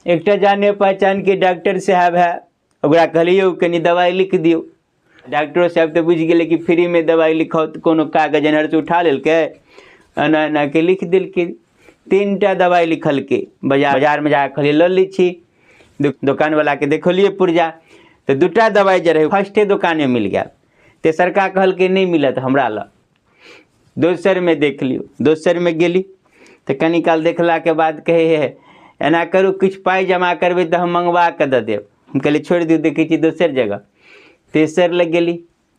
एकटा जाने पहचान के डॉक्टर साहब है, ओकरा कहलियै यौ कनि दवाइ लिख दियौ। डॉक्टरो साहब तऽ बुझि गेलै कि फ्रीमे दवाइ लिखाउ, तऽ कोनो कागज एन्हरसँ उठा लेलकै, एना एना के लिख देलकै। 3टा दवाइ लिखलकै। बाजारमे जाकऽ कहलियै लऽ लै छी। दोकानवलाके देखौलियै पुर्जा, तऽ 2टा दवाइ जे रहै फर्स्टे दोकानमे मिल गेल। तेसरका कहलकै नहि मिलत हमरा लग, दोसरमे देख लियौ। दोसरमे गेली तऽ कनी काल देखलाके बाद कहै हे एना करू, किछु पाइ जमा करबै तऽ हम मङ्गवा कऽ दऽ देब। हम कहलियै छोड़ि दियौ, देखै छी दोसर जगह। तेसर लग गेली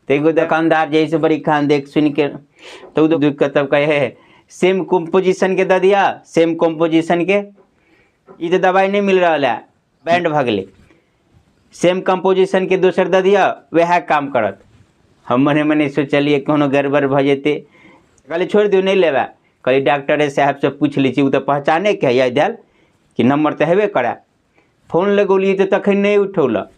तऽ एगो दोकानदार जे है से बड़ी खान देख सुनिके तऽ ओ दुखि कऽ तब कहै हे सेम कम्पोजिशनके दऽ दिअ, सेम कम्पोजिशनके ई तऽ दवाइ नहि मिल रहल है, बैंड भऽ गेलै। सेम कम्पोजिशनके दोसर दऽ दिअ, वएह काम करत। हम मने मने सोचलियै कोनो गड़बड़ भऽ जेतै, कहलियै छोड़ि दियौ नहि लेबै। कहलियै डॉक्टरे साहेबसँ पूछि लै छी, ओ तऽ पहचानेके है, याद आयल कि नम्बर तऽ हेबे करए। फोन लगौलियै तऽ तखन नहि उठौलक।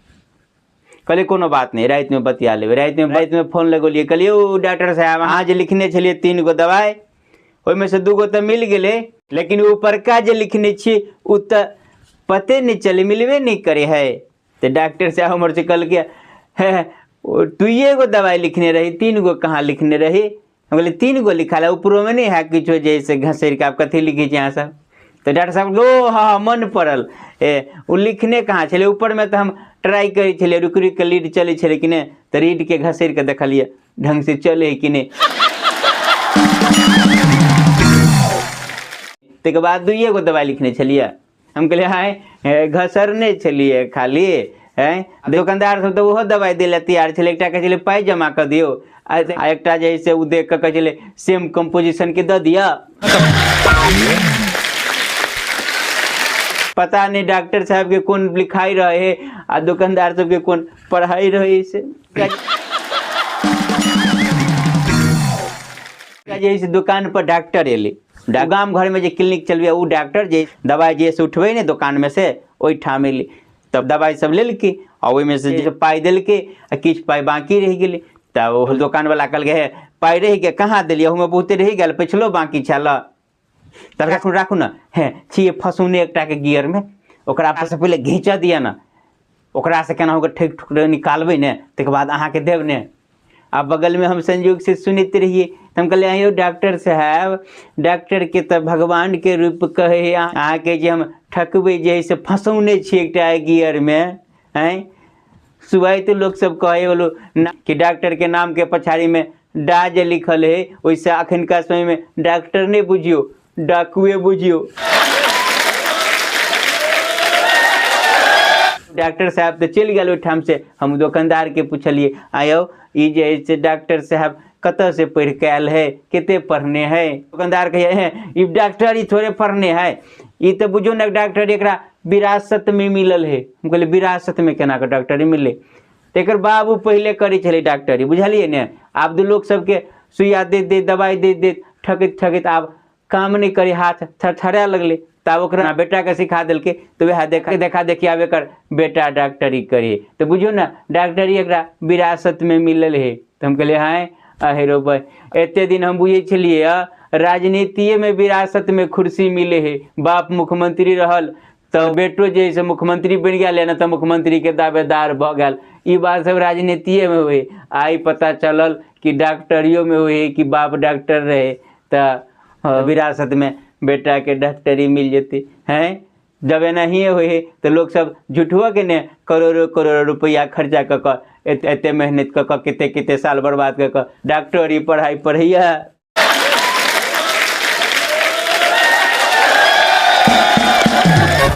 कहलियै कोनो बात नहि, रातिमे बतिया लेबै। रातिमे फोन लगौलियै, कहलियै ओ डॉक्टर साहेब अहाँ जे लिखने छलियै 3 गो दवाइ, ओहिमे से 2 गो तऽ मिल गेलै, लेकिन ऊपरका जे लिखने छियै ओ तऽ पते नहि चलै, मिलबे नहि करै है। तऽ डॉक्टर साहेब हमर से कहलकै हे ओ 2 गो दवाइ लिखने रही, 3 गो कहाँ लिखने रही? हम कहलियै 3 गो लिखल है, ऊपरोमे नहि है किछो जे से घसरि कऽ आब कथी लिखै छी अहाँ सब? तऽ डॉक्टर साहब ओ हँ हँ मन पड़ल, ए ओ लिखने कहाँ छलै ऊपरमे, तऽ हम ट्राइ करै छलियै, रुकि रुकि कऽ लीड चलै छलै कि नहि, तऽ रीडके घसरि कऽ देखलियै ढङ्गसँ चलै है कि नहि। ताहिके बाद 2 गो दवाइ लिखने छलियै। हम कहलियै आँय घसरने छलियै खाली, आँय दोकानदार सब तऽ ओहो दवाइ दै लए तैयार छलै। एकटा कहै छलै पाइ जमा कऽ दियौ, आ एकटा जे है से ओ देख कऽ कहै छलै सेम कम्पोजिशनके दऽ दिअ। पता नहि डॉक्टर साहबके कोन लिखाइ रहै है आ दोकानदार सबके कोन पढ़ाइ रहै से। जे है से दोकान पर डॉक्टर एलै, गाम घरमे जे क्लिनिक चलबै ओ डॉक्टर जे दवाइ जे से उठबै ने दोकानमे से ओहिठाम एलै, तब दवाइ सब लेलकै आ ओहिमे से जे पाइ देलकै आ किछु पाइ बाँकी रहि गेलै। तऽ ओ दोकानवला कहलकै हे पाइ रहि गेल, कहाँ देलियै, ओहिमे बहुते रहि गेल, पछिलो बाँकी छल, तऽ राखू राखू ने, हे छियै फसौने एकटाके गियरमे, ओकरा से पहिले घींचऽ दिअ ने, ओकरासँ केना होके ठकि ठुकि निकालबै ने, ताहिके बाद अहाँके देब ने। आ बगलमे हम संजोगसँ सुनैत रहियै, तऽ हम कहलियै यौ डॉक्टर साहेब, डॉक्टरके तऽ भगवानके रूप कहै हइ, अहाँके जे हम ठकबै जे हइ से फसौने छी एकटा गियरमे, आँय सुबह तऽ लोक सब कहै होलो कि डॉक्टरके नामके पछाड़ीमे डा जे लिखल हइ ओहिसँ अखनका समयमे डॉक्टर नहि बुझियौ, डाकुए बुझियौ। डॉक्टर साहब तऽ चलि गेल ओहिठाम से। हम दोकानदारके पुछलियै आयौ ई जे है से डॉक्टर साहब कतऽ से पढ़ि कऽ आयल है, कते पढ़ने है? दोकानदार कहैए हे ई डॉक्टर ई थोड़े पढ़ने है, ई तऽ बुझियौ ने डॉक्टर एकरा विरासतमे मिलल है। हम कहलियै विरासतमे केना कऽ डॉक्टरी मिललै? तऽ एकर बाबू पहिले करै छलै डॉक्टरी, बुझलियै ने। आब तऽ लोक सबके सुइया दैत दैत दवाइ दैत दैत ठकैत ठकैत आब काम नहि करै, हाथ थरथराए लगलै। तऽ आब ओकरा बेटाके सिखा देलकै, तऽ वएह देखा देखी आब एकर बेटा डॉक्टरी करै। तऽ बुझियौ ने डॉक्टरी एकरा विरासतमे मिलल है। तऽ हम कहलियै हँ अहे रो भाइ, एते दिन हम बुझै छलियै राजनीतिएमे विरासतमे कुर्सी मिलै है, बाप मुख्यमंत्री रहल तऽ बेटो जे है से मुख्यमंत्री बनि गेल, या नहि तऽ मुख्यमंत्रीके दावेदार भऽ गेल। ई बात सब राजनीतिएमे होइ। आइ पता चलल कि डॉक्टरियोमे होइ है कि बाप डॉक्टर रहै तऽ विरासतमे बेटाके डॉक्टरी मिल जेतै। हैं जब एनाहिए होइ है तऽ लोक सब झूठोके ने करोड़ो करोड़ो रुपैआ खर्चा कऽ कऽ एते मेहनत कऽ कऽ कते कते साल बर्बाद कऽ कऽ डॉक्टरी पढ़ाइ पढ़ैया।